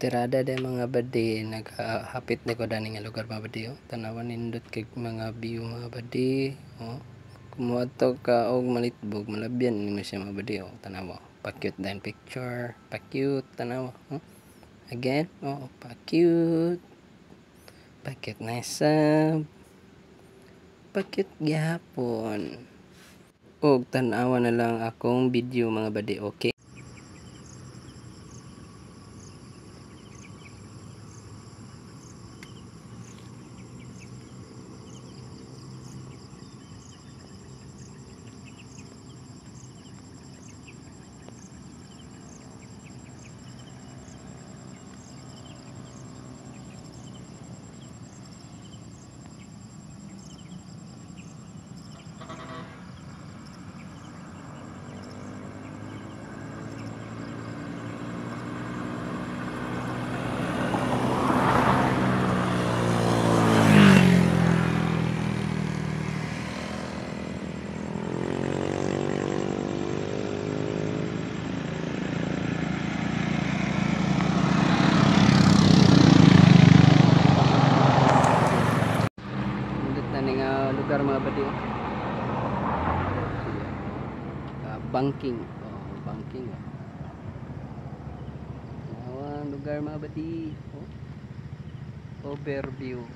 Tirada day mga badi, naghapit ni ko dani nga lugar mga badi oh. Tanawa, nindot kay mga view mga badi oh. Kung moadto ka og malitbog, malabyan nimo siya mga badi oh. Tanawa, pa-cute din picture, pa-cute, tanawa oh. Again oh, pa-cute. Pa-cute na sab. Pa-cute gyapon. Og tan-awa na lang akong video mga badi, okay? Lugar mga badi oh. Banking oh, banking oh. Lugar mga badi oh. Overview.